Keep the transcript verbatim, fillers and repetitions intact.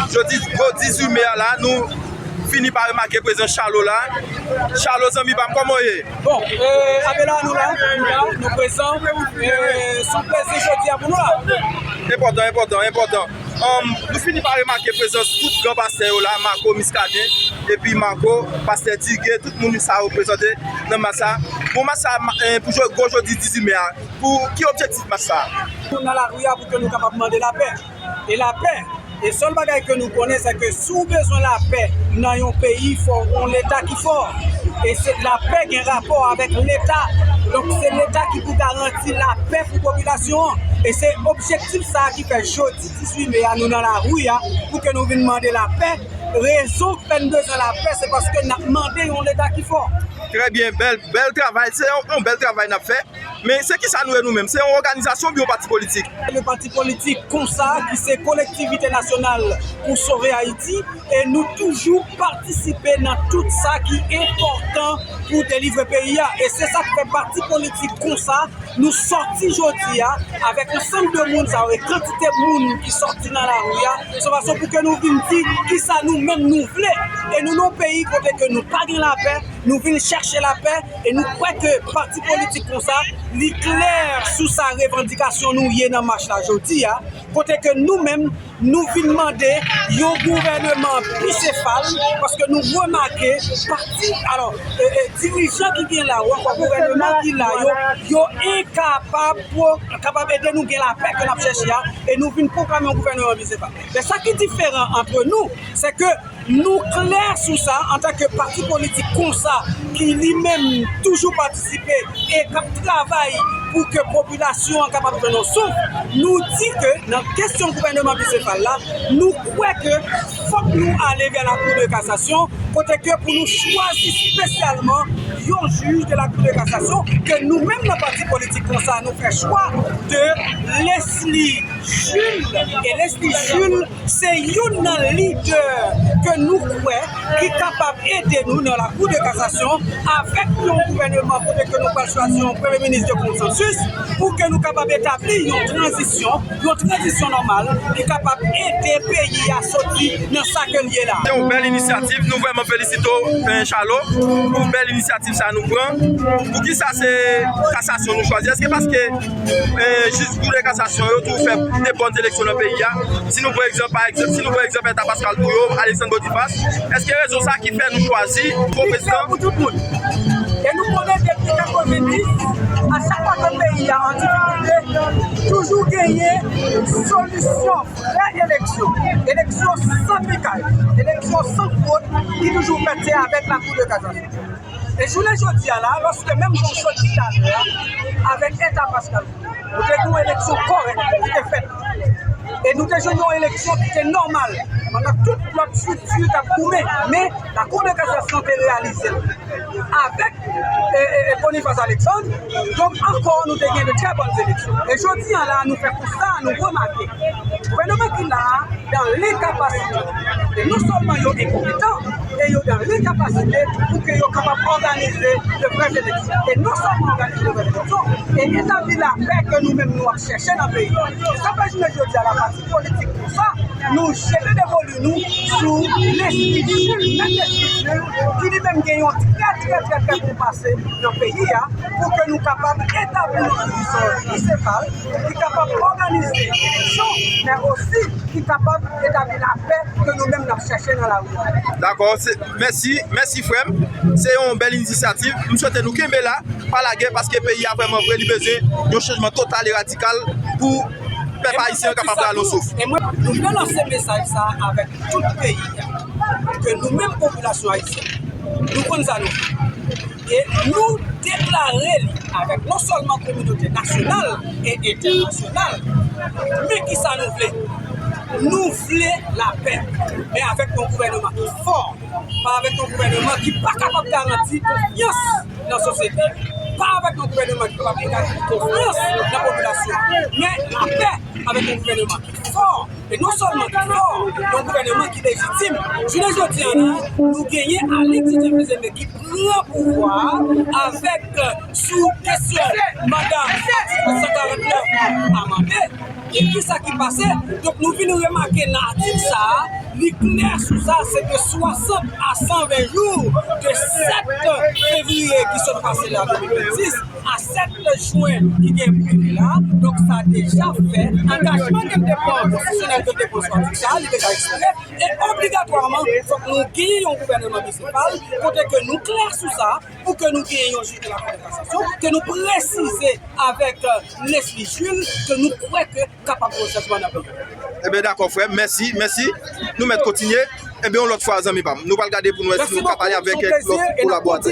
Jodi, gwo dizuit me a la, nou fini pa remake prezans Chalo la. Chalo, zanmi pa m, kòman w ye? Bon, e, Abela, nou la, nou la, nou prezan. E, se yon plezi jodi a pou nou la. Enpòtan, enpòtan, enpòtan. Anm, nou fini pa remake prezans tout gran pastè yo la, Marco Muscadin, epi Marco, pastè Dugué, tout moun sa yo prezante nan mas sa. Bon, mas sa, ma- e, pou jò- gwo jodi dizuit me a, pou ki objektif mas sa? Nou nan lari a pou ke nou kapab mande lapè. E lapè, e sèl bagay ke nou konnen, se ke si w bezwen lapè nan yon peyi, fò w gen yon leta ki fò. E se lapè gen rapò avèk leta. Donk, se leta ki pou garanti lapè pou popilasyon an. E se objektif sa a ki fè jodi dizuit me a, nou nan lari a, pou ke nou vin mande lapè. Rezon k fè n bezwen lapè, se paske n ap mande yon leta ki fò. Trè byen, bèl, bèl travay. Se yon, yon bèl travay n ap fè. Men se kisa nou ye nou menm? Se yon òganizasyon oubyen yon pati politik? Le pati politik konsa, ki se Kolektivite Nasyonal pou Sove Ayiti, e nou toujou patisipe nan tout sa ki enpòtan pou delivre peyi a. E se sa k fè pati politik konsa, nou sòti jodi a avèk ansanm de moun sa yo, e kantite moun ki sòti nan lari a, se yon fason pou ke nou vin di kisa nou menm nou vle. E nou nan yon peyi kote ke nou pa gen lapè, nou vin chèche lapè, e nou kwè ke pati politik konsa, li klè sou sa revandikasyon nou ye nan mach la jodi a, kote ke nou menm, nou vin mande yon gouvèneman bisefal, paske nou remake pati, alò, e, e, dirijan ki gen la, ou ankò gouvèneman ki la, yo, yo enkapab pou kapab ede nou gen lapè ke n ap chèche a, e nou vin pwoklame yon gouvèneman bisefal. Men sa ki diferan ant nou, se ke nou klè sou sa, antanke pati politik konsa, ki li menm toujou patisipe e k ap travay pou ke popilasyon an kapab jwenn yon souf, nou di ke nan kesyon gouvèneman bisefal la, nou kwè ke fòk nou ale vè la Cour de cassation, kote ke pou nou chwazi espesyalman yon jij de la Cour de cassation, ke nou menm nan pati politik konsa, nou fè chwa de Leslie Jules. E Leslie Jules se youn nan lidè ke nou kwè ki kapab ede nou nan la Cour de cassation avèk yon gouvèneman kote ke nou pral chwazi yon premye minis de konsansis pou ke nou kapab etabli yon tranzisyon, yon tranzisyon nòmal ki kapab ede peyi a soti nan sa ke l ye la. Se yon bèl inisyativ, nou vrèman felisite w, eh, Chalo, pou bèl inisyativ sa nou pran. Poukisa se kasasyon nou chwazi? Èske paske, eh, jij Kou de kasasyon yo tou fè de bòn eleksyon nan peyi a? Si nou pran egzanp, pa egzanp, si nou pran egzanp Eta Pascal Trouillot, Alexandre Bodiface, èske rezon sa ki fè nou chwazi yon prezidan? Pou tout moun. E nou konnen depi katrevenndis, a chak fwa ke peyi a an difikilte, toujou genyen solisyon vrè eleksyon. Eleksyon san trikay, eleksyon san fwod ki toujou fèt, se avèk la Cour de cassation. E jounen jodi a la, lòske menm jan w sot di talè a, avèk Eta Pascal, nou te gen yon eleksyon kòrèk ki te fèt. E nou te jwenn yon eleksyon ki te nòmal, pandan tout lòt estrikti t ap goumen. Men, la Cour de cassation te reyalize l avèk, e, e, e Boniface Alexandre. Donk, ankò, nou te gen de trè bòn eleksyon. E jodi a la, nou fè konsta, nou remake, gouvèneman ki la a, dan lenkapasite, e non sèlman yo enkonpetan, e yo dan lenkapasite pou ke yo kapab òganize de vrè eleksyon. E non sèlman òganize de vrè eleksyon, e etabli lapè ke nou menm nou ap chèche nan peyi a. E sa fè jounen jodi a la, pati politik konsa, nou jete devolu nou sou Leslie Jules, mèt Leslie Jules, ki li menm gen yon trè, trè, trè, trè bon pase nan peyi a, pou ke nou kapab etabli yon tranzisyon bisefal ki kapab òganize eleksyon, men osi ki kapab etabli lapè ke nou menm n ap chèche nan lari a. Dakò, se, mèsi, mèsi frè m. Se yon bèl inisyativ. M swete nou kenbe la, pa lage, paske peyi a vrèman vre, li bezwen yon chanjman total e radikal pou pèp ayisyen an kapab pran yon souf. E mwen, nou vle lanse mesaj sa a avèk tout peyi a, ke nou menm popilasyon ayisyèn, nou konn sa nou vle. E nou deklare li avèk non sèlman kominote nasyonal e entènasyonal, men kisa nou vle? Nou vle lapè, men avèk yon gouvèneman ki fò, pa avèk yon gouvèneman ki pa kapab garanti konfyans nan sosyete. pa avèk yon gouvènman ki kapab egare konfyans nan popilasyon, men lapè avèk yon gouvènman ki fò, e non sèlman ki fò, yon gouvènman ki lejitim. Jounen jodi a la, nou genyen Alix Jean Fils-Aimé ki pran pouvwa a avèk, sou kesyon manda atik san karant nèf amande. E kisa ki pase? Donk, nou vin remake nan atik sa a, li klè sou sa, se de swasant a san ven jou de sèt fevriye ki sot pase la, de mil vennsis, a sèt jwen ki gen pou rive la. Donk, sa deja fè angajman ke n te pran, konstitisyonèl ke n te pran sou atik sa a, li deja ekspire. E obligatwaman, fòk nou genyen yon gouvènman bisefal, kote ke nou klè sou sa, pou ke nou genyen yon jij de la Cour de cassation, ke nou presize avèk, euh, Leslie Jules, ke nou kwè ke kapab gen yon chanjman nan peyi a. Ebyen, dakò, frè m. Mèsi, mèsi. Nou mèt kontinye. Ebyen, yon lòt fwa, zanmi pa m. Nou pral gade pou nou wè si nou ka pale avèk lòt kolaboratè.